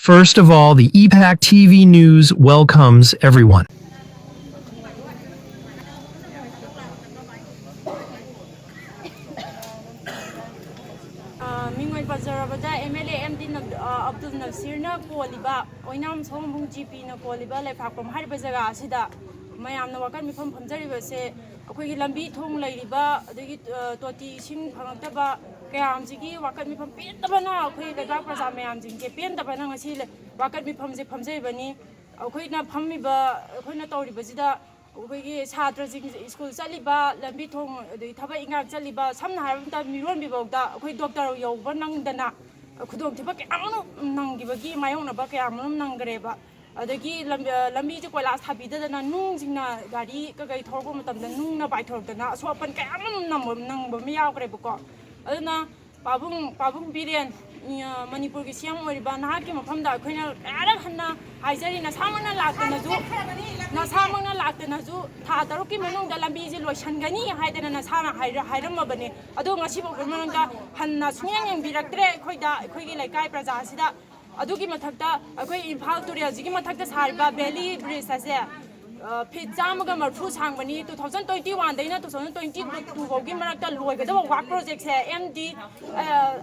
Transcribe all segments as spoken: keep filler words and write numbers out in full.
First of all, the E PAC T V News welcomes everyone. ꯃꯤꯡ ꯑꯣꯏꯅ ꯄꯟꯖꯔꯕꯗ M L A M D Abdul ꯅꯁꯤꯔꯅ ꯀꯣꯜꯂꯤꯕ ꯑꯣꯏꯅꯥꯝ ꯁꯣꯝꯕꯨꯡ ꯖꯤ ꯄꯤꯅ ꯀꯣꯜꯂꯤꯕ ꯂꯩꯐꯥꯛꯄꯝ ꯍꯥꯏꯔꯤꯕ ꯖꯒꯥ ꯑꯁꯤꯗ ꯃꯌꯥꯝꯅ ꯋꯥꯀꯠ ꯃꯤꯐꯝ ꯐꯝꯖꯔꯤꯕꯁꯦ ꯑꯩꯈꯣꯏꯒꯤ ꯂꯝꯕꯤ ꯊꯣꯡ ꯂꯩꯔꯤꯕ, ꯑꯗꯒꯤ ꯇꯣꯇꯤ ꯏꯁꯤꯡ ꯐꯪꯉꯛꯇꯕ ꯀꯌꯥꯝꯁꯤꯒꯤ ꯋꯥꯀꯠ ꯃꯤꯐꯝ ꯄꯦꯟꯗꯕꯅ, ꯑꯩꯈꯣꯏ ꯂꯩꯕꯥꯛ ꯄ꯭ꯔꯖꯥ ꯃꯌꯥꯝꯁꯤꯡꯁꯦ ꯄꯦꯟꯗꯕꯅ ꯉꯁꯤ ꯋꯥꯀꯠ ꯃꯤꯐꯝꯁꯦ ꯐꯝꯖꯔꯤꯕꯅꯤ꯫ ꯑꯩꯈꯣꯏꯅ ꯐꯝꯃꯤꯕ, ꯑꯩꯈꯣꯏꯅ ꯇꯧꯔꯤꯕꯁꯤꯗ ꯑꯩꯈꯣꯏꯒꯤ ꯁꯥꯇ꯭ꯔꯁꯤꯡ ꯁ꯭ꯀꯨꯜ ꯆꯠꯂꯤꯕ, ꯂꯝꯕꯤ ꯊꯣꯡ, ꯑꯗꯒꯤ ꯊꯕꯛ ꯏꯟꯈꯥꯡ ꯆꯠꯂꯤꯕ, ꯁꯝꯅ ꯍꯥꯏꯔꯕ ꯃꯇꯝꯗ ꯃꯤꯔꯣꯟꯕꯤꯐꯥꯎꯗ ꯑꯩꯈꯣꯏ ꯗꯣꯛꯇꯔ ꯌꯧꯕ ꯅꯪꯗꯅ ꯈꯨꯗꯣꯡꯊꯤꯕ ꯀꯌꯥ ꯑꯃ ꯅꯪꯈꯤꯕꯒꯤ ꯃꯥꯌꯣꯛꯅꯕ ꯀꯌꯥ ꯑꯃ ꯅꯪꯈ꯭ꯔꯦꯕ꯫ ꯑꯗꯒꯤ ꯂꯝꯕꯤꯁꯦ ꯀꯣꯏꯂꯥꯁ ꯊꯥꯕꯤꯗꯗꯅ ꯅꯨꯡꯁꯤꯡꯅ ꯒꯥꯔꯤ ꯀꯩꯀꯩ ꯊꯧꯔꯛꯄ ꯃꯇꯝꯗ ꯅꯨꯡꯅ ꯄꯥꯏꯊꯣꯔꯛꯇꯅ ꯑꯁꯣꯛ ꯑꯄꯟ ꯀꯌꯥ ꯑꯃ ꯅꯪꯕ ꯃꯤ ꯌꯥꯎꯈ꯭ꯔꯦꯕꯀꯣ꯫ ꯑꯗꯨꯅ ꯄꯥꯕꯨꯡ ꯄꯥꯕꯨꯡ ꯕꯤꯔꯦꯟ, ꯃꯅꯤꯄꯨꯔꯒꯤ ꯁꯤ ꯑꯦꯝ ꯑꯣꯏꯔꯤꯕ ꯅꯍꯥꯛꯀꯤ ꯃꯐꯝꯗ ꯑꯩꯈꯣꯏꯅ ꯀꯌꯥꯔꯛ ꯍꯟꯅ ꯍꯥꯏꯖꯔꯤ, ꯅꯁꯥꯃꯛꯅ ꯂꯥꯛꯇꯅꯁꯨ ꯅꯁꯥꯃꯛꯅ ꯂꯥꯛꯇꯅꯁꯨ ꯊꯥ ꯇꯔꯨꯛꯀꯤ ꯃꯅꯨꯡꯗ ꯂꯝꯕꯤꯁꯦ ꯂꯣꯏꯁꯤꯟꯒꯅꯤ ꯍꯥꯏꯗꯅ ꯅꯁꯥꯅ ꯍꯥꯏꯔꯝꯃꯕꯅꯦ꯫ ꯑꯗꯣ ꯉꯁꯤꯐꯥꯎꯕ ꯃꯅꯨꯡꯗ ꯍꯟꯅ ꯁꯨꯡꯌꯦꯡ ꯌꯦꯡꯕꯤꯔꯛꯇ꯭ꯔꯦ ꯑꯩꯈꯣꯏꯗ, ꯑꯩꯈꯣꯏꯒꯤ ꯂꯩꯀꯥꯏ ꯄ꯭ꯔꯖꯥ ꯑꯁꯤꯗ꯫ ꯑꯗꯨꯒꯤ ꯃꯊꯛꯇ ꯑꯩꯈꯣꯏ ꯏꯝꯐꯥꯜ ꯇꯨꯔꯦꯜꯁꯤꯒꯤ ꯃꯊꯛꯇ ꯁꯥꯔꯤꯕ ꯕꯦꯂꯤ ꯕ꯭ꯔꯤꯖ ꯑꯁꯦ ꯐꯤꯠ ꯆꯥꯝꯃꯒ ꯃꯔꯐꯨ ꯁꯥꯡꯕꯅꯤ꯫ Two thousand twenty one ꯗꯩꯅ two thousand twenty two ꯐꯥꯎꯒꯤ ꯃꯔꯛꯇ ꯂꯣꯏꯒꯗꯕ ꯋꯥꯛ ꯄ꯭ꯔꯣꯖꯦꯛꯁꯦ ꯑꯦꯝ ꯗꯤ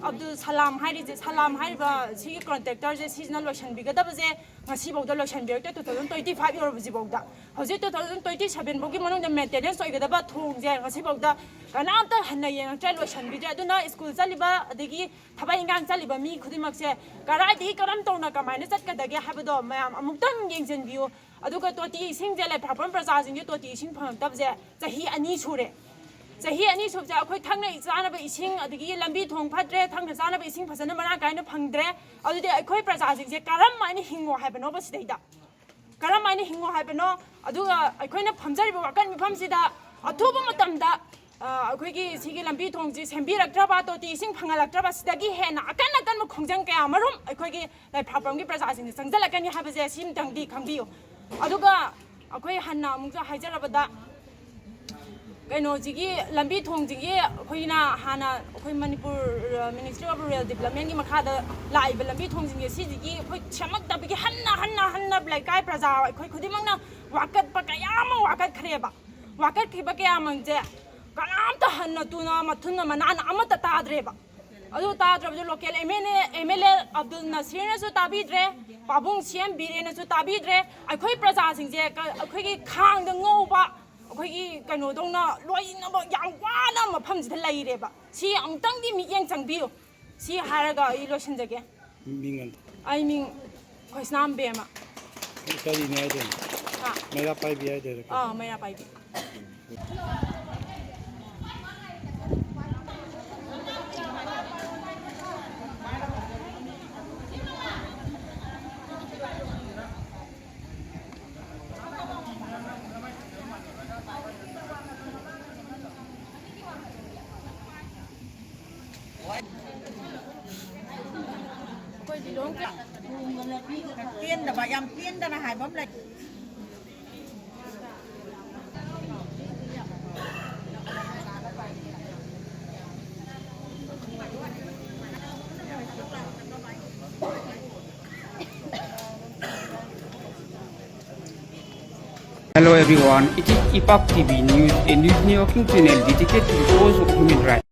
ꯑꯕꯗꯨꯜ ꯁꯂꯥꯝ ꯍꯥꯏꯔꯤꯁꯦ, ꯁꯂꯥꯝ ꯍꯥꯏꯔꯤꯕ ꯁꯤꯒꯤ ꯀꯣꯟꯇ꯭ꯔꯦꯛꯇꯔꯁꯦ ꯁꯤꯁꯤꯅ ꯂꯣꯏꯁꯤꯟꯕꯤꯒꯗꯕꯁꯦ ꯉꯁꯤꯐꯥꯎꯗ ꯂꯣꯏꯁꯤꯟꯕꯤꯔꯛꯇꯦ꯫ Two thousand twenty five ꯌꯧꯔꯕꯁꯤꯐꯥꯎꯗ, ꯍꯧꯖꯤꯛ two thousand twenty seven ꯐꯥꯎꯒꯤ ꯃꯅꯨꯡꯗ ꯃꯦꯟꯇꯦꯅꯦꯟꯁ ꯑꯣꯏꯒꯗꯕ ꯊꯣꯡꯁꯦ ꯉꯁꯤꯐꯥꯎꯗ ꯀꯅꯥꯝꯇ ꯍꯟꯅ ꯌꯦꯡꯉꯛꯇ꯭ꯔꯦ, ꯂꯣꯏꯁꯤꯟꯕꯤꯗ꯭ꯔꯦ꯫ ꯑꯗꯨꯅ ꯁ꯭ꯀꯨꯜ ꯆꯠꯂꯤꯕ ꯑꯗꯒꯤ ꯊꯕꯛ ꯏꯟꯈꯥꯡ ꯆꯠꯂꯤꯕ ꯃꯤ ꯈꯨꯗꯤꯡꯃꯛꯁꯦ ꯀꯗꯥꯏꯗꯒꯤ ꯀꯔꯝ ꯇꯧꯅ ꯀꯃꯥꯏꯅ ꯆꯠꯀꯗꯒꯦ ꯍꯥꯏꯕꯗꯣ ꯃꯌꯥꯝ ꯑꯃꯨꯛꯇꯪ ꯌꯦꯡꯁꯤꯟꯕꯤꯌꯨ꯫ ꯑꯗꯨꯒ ꯇꯣꯇꯤ ꯏꯁꯤꯡꯁꯦ ꯂꯩꯐꯥꯛꯄꯝ ꯄ꯭ꯔꯖꯥꯁꯤꯡꯁꯦ ꯇꯣꯇꯤ ꯏꯁꯤꯡ ꯐꯪꯉꯛꯇꯕꯁꯦ ꯆꯍꯤ ꯑꯅꯤ ꯁꯨꯔꯦ꯫ ꯆꯍꯤ ꯑꯅꯤ ꯁꯨꯕꯁꯦ ꯑꯩꯈꯣꯏ ꯊꯛꯅ ꯆꯥꯅꯕ ꯏꯁꯤꯡ, ꯑꯗꯒꯤ ꯂꯝꯕꯤ ꯊꯣꯡ ꯐꯠꯇ꯭ꯔꯦ, ꯊꯛꯅ ꯆꯥꯅꯕ ꯏꯁꯤꯡ ꯐꯖꯅ ꯃꯔꯥꯡ ꯀꯥꯏꯅ ꯐꯪꯗ꯭ꯔꯦ꯫ ꯑꯗꯨꯗꯤ ꯑꯩꯈꯣꯏ ꯄ꯭ꯔꯖꯥꯁꯤꯡꯁꯦ ꯀꯔꯝ ꯍꯥꯏꯅ ꯍꯤꯡꯉꯣ ꯍꯥꯏꯕꯅꯣꯕ ꯁꯤꯗꯩꯗ? ꯀꯔꯝ ꯍꯥꯏꯅ ꯍꯤꯡꯉꯣ ꯍꯥꯏꯕꯅꯣ? ꯑꯗꯨꯒ ꯑꯩꯈꯣꯏꯅ ꯐꯝꯖꯔꯤꯕ ꯋꯥꯀꯠ ꯃꯤꯐꯝꯁꯤꯗ ꯑꯊꯨꯕ ꯃꯇꯝꯗ, ꯑ, ꯑꯩꯈꯣꯏꯒꯤ ꯁꯤꯒꯤ ꯂꯝꯕꯤ ꯊꯣꯡꯁꯤ ꯁꯦꯝꯕꯤꯔꯛꯇ꯭ꯔꯕ, ꯇꯣꯇꯤ ꯏꯁꯤꯡ ꯐꯪꯍꯜꯂꯛꯇ꯭ꯔꯕ, ꯁꯤꯗꯒꯤ ꯍꯦꯟꯅ ꯑꯀꯟ ꯑꯀꯟꯕ ꯈꯣꯡꯖꯪ ꯀꯌꯥ ꯑꯃꯔꯣꯝ ꯑꯩꯈꯣꯏꯒꯤ ꯂꯩꯐꯥꯛꯄꯝꯒꯤ ꯄ꯭ꯔꯖꯥꯁꯤꯡꯅ ꯆꯪꯁꯤꯜꯂꯛꯀꯅꯤ ꯍꯥꯏꯕꯁꯦ ꯁꯤꯝꯇꯪꯗꯤ ꯈꯪꯕꯤꯌꯨ꯫ ꯑꯗꯨꯒ ꯑꯩꯈꯣꯏ ꯍꯟꯅ ꯑꯃꯨꯛꯁꯨ ꯍꯥꯏꯖꯔꯕꯗ, ꯀꯩꯅꯣꯁꯤꯒꯤ ꯂꯝꯕꯤ ꯊꯣꯡꯁꯤꯒꯤ ꯑꯩꯈꯣꯏꯅ ꯍꯥꯟꯅ ꯑꯩꯈꯣꯏ ꯃꯅꯤꯄꯨꯔ ꯃꯤꯅꯤꯁꯇ꯭ꯔꯤ ꯑꯣꯐ ꯔꯨꯔꯦꯜ ꯗꯤꯕꯂꯞꯃꯦꯟꯒꯤ ꯃꯈꯥꯗ ꯂꯥꯛꯏꯕ ꯂꯝꯕꯤ ꯊꯣꯡꯁꯤꯡꯁꯦ ꯁꯤꯁꯤꯒꯤ ꯑꯩꯈꯣꯏ ꯁꯦꯝꯃꯛꯇꯕꯒꯤ ꯍꯟꯅ ꯍꯟꯅ ꯍꯟꯅ ꯂꯩꯀꯥꯏ ꯄ꯭ꯔꯖꯥ ꯑꯩꯈꯣꯏ ꯈꯨꯗꯤꯡꯃꯛꯅ ꯋꯥꯀꯠꯄ ꯀꯌꯥ ꯑꯃ ꯋꯥꯀꯠꯈ꯭ꯔꯦꯕ꯫ ꯋꯥꯀꯠꯈꯤꯕ ꯀꯌꯥꯃꯛꯁꯦ ꯀꯅꯥꯝꯇ ꯍꯟꯅ ꯇꯨꯅ ꯃꯊꯨꯟꯅ ꯃꯅꯥꯅ ꯑꯃꯠꯇ ꯇꯥꯗ꯭ꯔꯦꯕ꯫ ꯑꯗꯨ ꯇꯥꯗ꯭ꯔꯕꯗꯨ local M L A M L A Abdul ꯅꯁꯤꯔꯅꯁꯨ ꯇꯥꯕꯤꯗ꯭ꯔꯦ, ꯄꯥꯕꯨꯡ ꯁꯤ ꯑꯦꯝ ꯕꯤꯔꯦꯟꯅꯁꯨ ꯇꯥꯕꯤꯗ꯭ꯔꯦ꯫ ꯑꯩꯈꯣꯏ ꯄ꯭ꯔꯖꯥꯁꯤꯡꯁꯦ ꯀ- ꯑꯩꯈꯣꯏꯒꯤ ꯈꯥꯡꯗ ꯉꯧꯕ ꯑꯩꯈꯣꯏꯒꯤ ꯀꯩꯅꯣꯗꯧꯅ ꯂꯣꯏꯅꯃꯛ ꯌꯥꯝ ꯋꯥꯅ ꯃꯐꯝꯁꯤꯗ ꯂꯩꯔꯦꯕ꯫ ꯁꯤ ꯑꯃꯨꯛꯇꯪꯗꯤ ꯃꯤꯠꯌꯦꯡ ꯆꯪꯕꯤꯌꯨ꯫ ꯁꯤ ꯍꯥꯏꯔꯒ ꯑꯩ ꯂꯣꯏꯁꯤꯟꯖꯒꯦ꯫ ꯃꯤꯡ ꯑꯝꯇ꯫ ꯑꯩ ꯃꯤꯡ ꯈꯣꯏꯁꯅꯥꯝ ꯕꯦꯝꯃ꯫ ꯀꯔꯤꯅꯤ ꯍꯥꯏꯗꯣꯏꯅꯣ? ꯍꯥ? ꯃꯩꯔꯥ ꯄꯥꯏꯕꯤ ꯍꯥꯏꯗꯣꯏꯔꯥ? ꯑꯥ, ꯃꯩꯔꯥ ꯄꯥꯏꯕꯤ꯫ ꯄꯦꯟꯗꯕ, ꯌꯥꯝ ꯄꯦꯟꯗꯅ ꯍꯥꯏꯕ ꯑꯃ ꯂꯩ꯫ Hello everyone, it is Ipak T V News, a news networking channel dedicated to the cause of human rights.